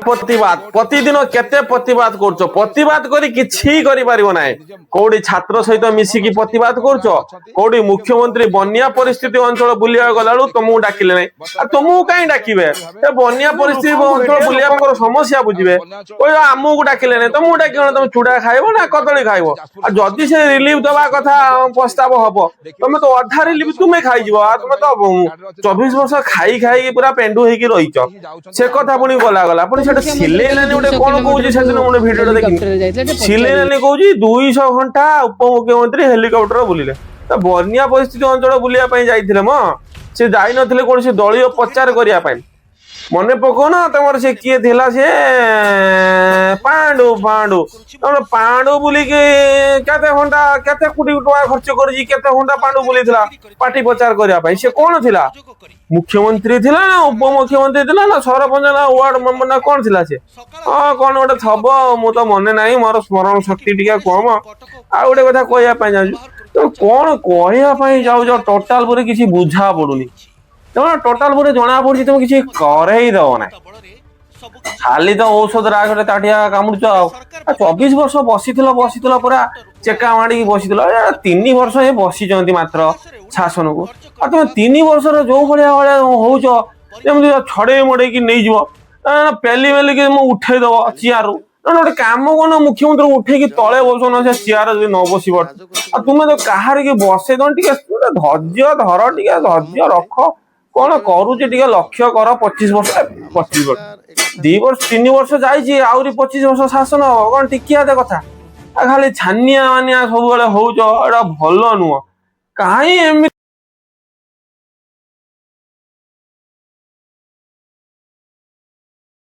ପ୍ରତିବାଦ ପ୍ରତିଦିନ କେତେ ପ୍ରତିବାଦ କରୁଛ? ପ୍ରତିବାଦ କରି କିଛି କରିପାରିବ ନାହିଁ। କୋଉଠି ଛାତ୍ର ସହିତ ମିଶିକି ପ୍ରତିବାଦ କରୁଛ, କୋଉଠି ମୁଖ୍ୟମନ୍ତ୍ରୀ ବନ୍ୟା ପରିସ୍ଥିତି ଅଞ୍ଚଳ ବୁଲିବାକୁ ଗଲାବେଳକୁ ତମକୁ ଡାକିଲେ ନାହିଁ। ଆଉ ତମକୁ କାହିଁ ଡାକିବେ? ଏ ବନ୍ୟା ପରିସ୍ଥିତି ଅଞ୍ଚଳ ବୁଲିବା ସମସ୍ୟା ବୁଝିବେ, କହିବ ଆମକୁ ଡାକିଲେ ନାହିଁ। ତମକୁ ଡାକିବ ନା? ତମେ ଚୁଡା ଖାଇବ ନା କଦଳୀ ଖାଇବ? ଆଉ ଯଦି ସେ ରିଲିଫ ଦବା କଥା ପ୍ରସ୍ତାବ ହବ, ତମେ ତ ଅଧା ରିଲିଫ ତୁମେ ଖାଇଯିବ। ଆଉ ତମେ ତ 24 ବର୍ଷ ଖାଇ ଖାଇକି ପୁରା ପେଣ୍ଡୁ ହେଇକି ରହିଛ। ସେ କଥା ପୁଣି ଗଲା ଗଲା, ପୁଣି ସେଟା ସିଲେଇ ଲାନି ଗୋଟେ କଣ କହୁଛି, ସେଦିନ ଗୋଟେ ଭିଡିଓ ଦେଖିନି, ସିଲେଇ ଲାନି କହୁଛି 200 ଘଣ୍ଟା ଉପମୁଖ୍ୟମନ୍ତ୍ରୀ ହେଲିକପ୍ଟର ବୁଲିଲେ। ତ ବନ୍ୟା ପରିସ୍ଥିତି ଅଞ୍ଚଳ ବୁଲିବା ପାଇଁ ଯାଇଥିଲେ ମ, ସେ ଯାଇନଥିଲେ କୌଣସି ଦଳୀୟ ପ୍ରଚାର କରିବା ପାଇଁ। ମନେ ପକଉନ ତମର ସେ କିଏ ଥିଲା, ସେ ପାଣ୍ଡୁ, ପାଣ୍ଡୁ, ତମର ପାଣ୍ଡୁ ବୁଲିକି କେତେ ଘଣ୍ଟା, କେତେ କୋଟି ଟଙ୍କା ଖର୍ଚ୍ଚ କରିଛି, କେତେ ଘଣ୍ଟା ପାଣ୍ଡୁ ବୁଲିଥିଲା ପାର୍ଟି ପ୍ରଚାର କରିବା ପାଇଁ। ସେ କଣ ଥିଲା? ମୁଖ୍ୟମନ୍ତ୍ରୀ ଥିଲା ନା ଉପମୁଖ୍ୟମନ୍ତ୍ରୀ ଥିଲା ନା ସରପଞ୍ଚ ନା ୱାର୍ଡ ମେମ୍ବର ନା କଣ ଥିଲା ସେ? ହଁ, କଣ ଗୋଟେ ଥବ, ମୁଁ ତ ମନେ ନାହିଁ, ମୋର ସ୍ମରଣ ଶକ୍ତି ଟିକେ କମ। ଆଉ ଗୋଟେ କଥା କହିବା ପାଇଁ ଯାଉଛି, ତମେ କଣ କହିବା ପାଇଁ ଯାଉଛ ଟୋଟାଲ ପରେ କିଛି ବୁଝା ପଡୁନି। ତମେ ଟୋଟାଲ ପରେ ଜଣା ପଡୁଛି ତମେ କିଛି କରେଇ ଦବ ନାହିଁ, ଖାଲି ତ ଔଷଧ ରାଗରେ ତାଟିଆ କାମୁଡୁଛ। ଆଉ 24 ବର୍ଷ ବସିଥିଲ, ବସିଥିଲ, ପୁରା ଚେକା ମାଡ଼ିକି ବସିଥିଲ। 3 ବର୍ଷ ଏ ବସିଛନ୍ତି ମାତ୍ର ଶାସନକୁ, ଆଉ ତମେ 3 ବର୍ଷର ଯୋଉ ଭଳିଆ ଭଳିଆ ହଉଛ, ଯେମିତି ଛଡେଇ ମଡେଇକି ନେଇଯିବ, ପେଲି ମେଲିକି ମୁଁ ଉଠେଇ ଦବ ଚେୟାରରୁ। ଗୋଟେ କାମ କରୁନ, ମୁଖ୍ୟମନ୍ତ୍ରୀ ଉଠେଇକି ତଳେ ବସଉନ, ସେ ଚେୟାର ଯଦି ନ ବସିବ। ଆଉ ତୁମେ ତ କାହାରି କି ବସେଇ ଦଉନ। ଟିକେ ଧୈର୍ଯ୍ୟ ଧର, ଟିକେ ଧୈର୍ଯ୍ୟ ରଖ, କଣ କରୁଛି ଟିକେ ଲକ୍ଷ୍ୟ କର। 25 ବର୍ଷ, 25 ବର୍ଷ, 2 ବର୍ଷ, 3 ବର୍ଷ ଯାଇଛି, ଆହୁରି 25 ବର୍ଷ ଶାସନ ହବ, କଣ ଟିକିଆ କଥା? ଖାଲି ଛାନିଆ ମାନିଆ ସବୁବେଳେ ହଉଛ, ଏଇଟା ଭଲ ନୁହଁ। କାହିଁ ଏମିତି?